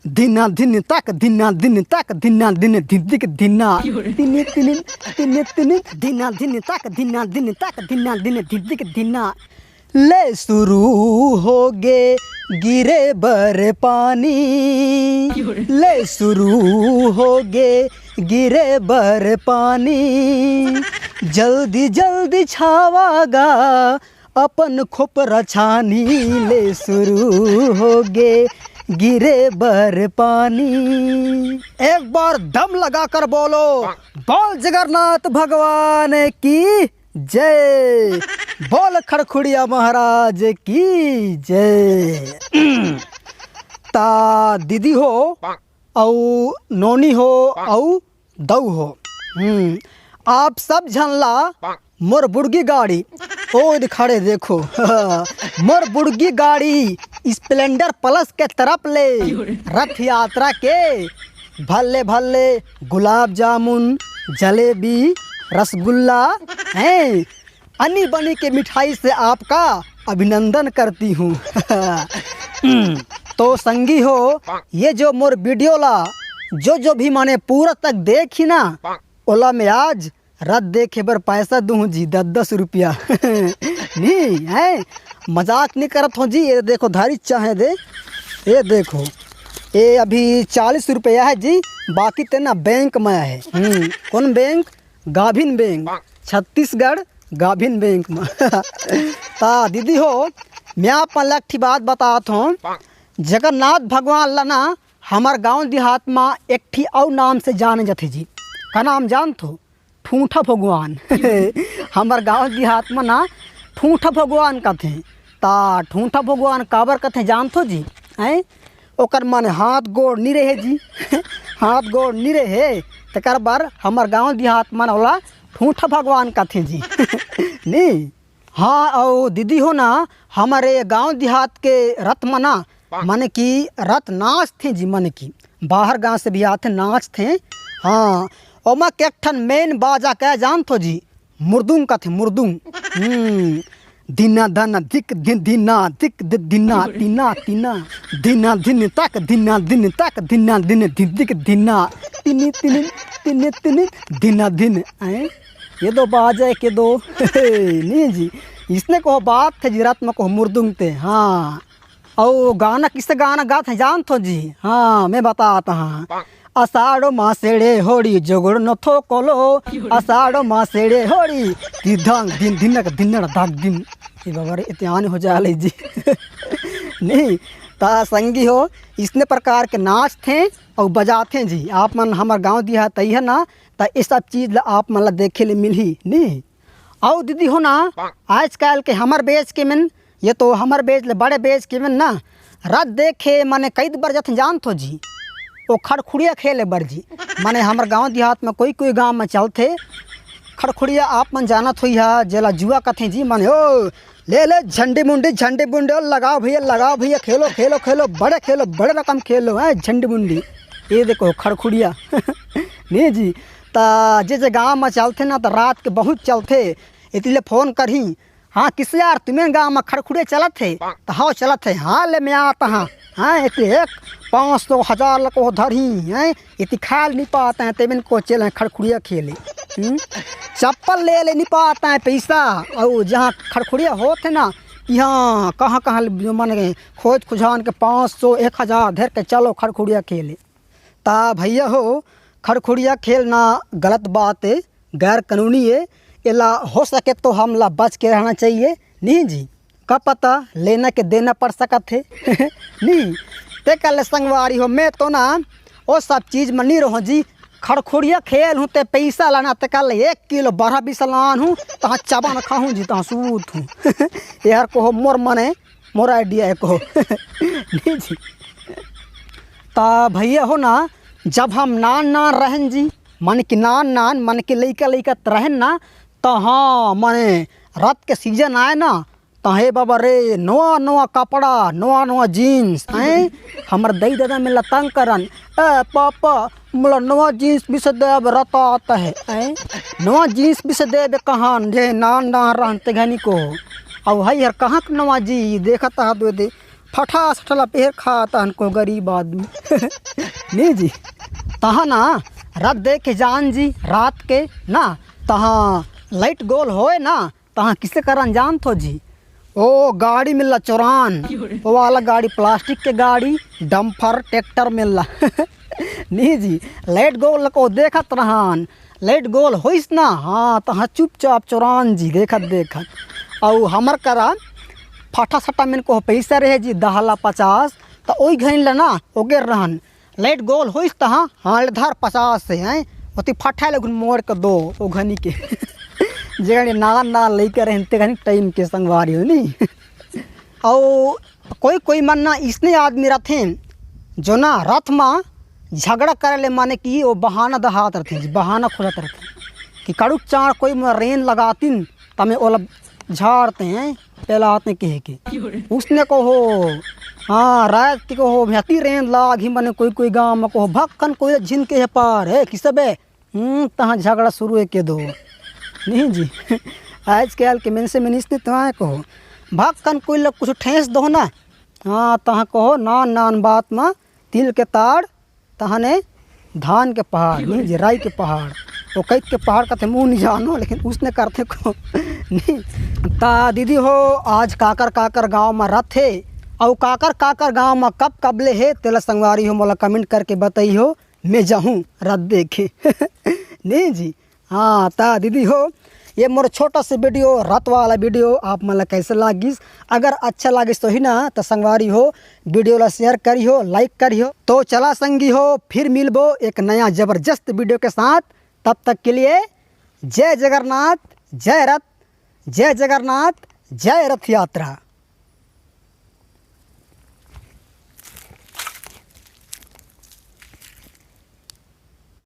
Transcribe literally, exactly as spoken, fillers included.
दिना दिन तक, दिना दिन तक, दिना दिन धिदिक दिना। तिनी तिनी, तिनी तिनी। दिना दिन तक, दिना दिन तक, दिना दिन धिदिक दिना। ले शुरू होगे गिरे बर पानी, ले शुरू होगे गिरे बर पानी। जल्दी जल्दी छावा गा अपन खोपरा छानी, ले शुरू होगे गिरे बर पानी। एक बार दम लगाकर बोलो, बोल जगन्नाथ भगवान की जय, बोल खड़खुड़िया महाराज की जय। ता दीदी हो, अउ नोनी हो, अउ दऊ हो। हम्म, आप सब झन ला मोर बुड़गी गाड़ी, ओ दे खड़े देखो, मोर बुड़गी गाड़ी स्प्लेंडर प्लस के तरफ ले रथ यात्रा के भल्ले भल्ले गुलाब जामुन, जलेबी, रसगुल्ला हैं, अनी बनी के मिठाई से आपका अभिनंदन करती हूँ। तो संगी हो, ये जो मोर वीडियो ला जो जो भी माने पूरा तक देखी ना, ओला मैं आज रथ देखे बर पैसा दूँ जी, दस दस रुपया। नहीं है, मजाक नहीं करत हो जी। ये देखो धारी चाहे दे, ये देखो, ये अभी चालीस रुपया है जी, बाकी तेना बैंक में है। हम्म, कौन बैंक? गाभिन बैंक, छत्तीसगढ़ गाभिन बैंक में। ता दीदी हो, मैं आप मन ला एक ठी बात बतात हूँ। जगन्नाथ भगवान ला ना हमार गांव देहात में एक ठी अउ नाम से जाने जाथे जी। का नाम जानत हो? ठूठा भगवान। हमार गांव देहात में ना ठूठा भगवान कथे। ता ठूठा भगवान काबर कथे जानत हो जी? हैं? ओकर मन हाथ गोड़ नी रहे जी। हाथ गोड़ नी रहे, तेकर बर हमर गांव देहात मन ओला ठूठा भगवान कथे जी। नी? हाँ, अउ दीदी हो ना, हमर ये गांव देहात के रथ मना, माने कि रथ नाचथे जी, माने कि बाहर गांव से भी आथे, नाचथे। हाँ, ओमा के एक ठन मेन बाजा के जानथो जी, मुर्दुंग कथे, मुर्दुंग। हम्म, दिना धन धिक दिन, दिना धिक दि-, दिना, दिना, दिना, दिना दिन तक, दिना दिन तक, दिना दिन धिक दिना, तिनी, तिनी, तिनी, तिनी, दिना दिन, हैं? ये दो बाजे के दो। नहीं जी, इसने को बात थे जी, रात में को मुर्दुंग ते, हाँ। अउ गाना किस गाना गात है जानथो जी? हाँ, मैं बतात हूँ। असाड़ो मासेड़े होड़ी जोगड़ नथो कोलो, असाड़ो मासेड़े होड़ी, दिधंग दिन दिनक दिनड़ धक दिन। ये बाबा रे, इतिहान हो जाले जी। नहीं, ता संगी हो, इसने प्रकार के नाचथे अउ बजाथे जी। आप मन हमर गांव देहात अइहा ना, ता ये सब चीज ला आप मन ला देखे ले मिलही, नहीं? अउ दीदी हो ना, आजकल के हमर बेच के मन, ये तो हमर बेच ले बड़े बेच के मन ना, रथ देखे मने कई बर जथे जानथो जी, ओ खड़खुड़िया खेले बर जी। मने हमर गांव देहात में कोई कोई गांव में चलथे खड़खुड़िया, आप मन जानत होइहा, जेला जुआ कथे जी। मने ओ ले ले झंडी मुंडी, झंडी मुंडी, ओ लगाओ भैया, लगाओ भैया, खेलो, खेलो, खेलो, बड़े खेलो, बड़े रकम खेलो, हैं, झंडी मुंडी। ये देखो खड़खुड़िया। नहीं जी, ता जे जे गांव में चलथे ना, तो रात के बहुत चलथे, इतिले फोन करही, हाँ, किस यार, तुम्हें गांव में खड़खुड़े चलत है? तो हाँ, चलत है। हाँ, ले मैं आता हाँ। हाँ, इति एक पाँच सौ, हजार लको धरही, हैं? इति खाल नहीं पाते हैं, तेमन को चले हैं खड़खुड़िया खेले। हम्म? चप्पल ले ले नहीं पाते हैं पैसा। और जहाँ खड़खुड़िया होत है ना, यहाँ कहाँ कहाँ ले-, माने खोज खुजान के पाँच सौ, एक हजार धर के चलो खड़खुड़िया खेले। ता भैया हो, खड़खुड़िया खेलना गलत बात है, गैर कानूनी है। एला हो सके तो हमला बच के रहना चाहिए। नहीं जी, का पता लेना के देना पड़ सकत है। नहीं, ते कल संगवारी हो, मैं तो ना ओ सब चीज में नहीं रहूं जी। खड़खुड़िया खेल हूं ते पैसा लाना, ते कल एक किलो बरहा बीस लान हूं, तहाँ चबा न खाहूं जी, तहाँ सूत हूं। यार को हो मोर मने, मोर आइडिया है को। नहीं जी। ता भैया हो ना, जब हम नान नान रहन जी, मन के नान नान, मन के लइका लइका त रहन ना, त हाँ, मने रात के सीजन आए ना, त हे बाबा रे, नवा नवा कपड़ा, नवा नवा जींस, हैं? हमर दई ददा में लतंग करन, "ए पापा, मोला नवा जींस भी से दे, अब रत आता है," हैं? नवा जींस भी से दे बे कहान, जे नान नान रहन ते घनी को। अब हई हर कहाँ के नवा जी, देखत हा दो दे। फटा सटला पेर खा तहन को गरीब आदमी। नहीं जी, तहाँ ना रथ देखे जान जी, रात के ना तहाँ लाइट गोल होए ना, तहाँ किसे करन जानथो जी? ओ गाड़ी मिलला चोरान, ओ वाला गाड़ी, प्लास्टिक के गाड़ी, डंपर, ट्रैक्टर मिलला। नहीं जी, लाइट गोल को देखत रहन, लाइट गोल होइस ना, हाँ, तहाँ चुपचाप चोरान जी देखत देखत। अउ हमर करा फटा सटा में को पैसा रहे जी, दहला पचास, त ओई घनी ला ना ओगे रहन। लाइट गोल होइस तहाँ, हाँ, ले धर पचास से, हैं, ओती फटा ले घुन मोड़ के दो, ओ घनी के। जेकर नान नान लइका रहन, ते घनी टाइम के संगवारी हो नी। अउ कोई कोई मन ना इसने आदमी रथे, जो ना रथ मा झगड़ा करे ले, माने कि वो बहाना दहात रथे, बहाना खोजत रथे कि कड़ुक चाँड़ कोई मोर रेन लगातिन, तमे ओला झाड़ते हैं, पेलाते कहे के। उसने कहो, हाँ, रात के कहो, भ्याती रेन लाग ही, माने कोई कोई गाँव में कहो, भक्कन कोई झिन के हे पार है, किसबे? हम्म, तहाँ झगड़ा शुरू है के दो। नहीं जी, आजकल के मनसे मनीष ने तहाँ कहो, भक्कन कोई लोग कुछ ठेस दो ना। हाँ, तहाँ कहो, नान नान बात में तिल के ताड़, तहने धान के पहाड़, नहीं जी, राई के पहाड़। वो कैत के पहाड़ कथे, मुँह नहीं जानो, लेकिन उसने करथे को नहीं। ता दीदी हो, आज काकर काकर गाँव में रथ हे, अउ काकर काकर गाँव में कब कब ले हे, तेला संगवारी हो, मोला कमेंट करके बताई हो, मैं जाहूँ रथ देखे। नहीं जी, हाँ, ता दीदी हो, ये मोर छोटा से वीडियो, रथ वाला वीडियो, आप मन ला कैसे लागिस? अगर अच्छा लागिस तो ही ना, तो संगवारी हो, वीडियो ला शेयर करिहो, लाइक करिहो। तो चला संगी हो, फिर मिलबो एक नया जबरदस्त वीडियो के साथ। तब तक के लिए जय जगन्नाथ, जय रथ, जय जगन्नाथ, जय रथ यात्रा।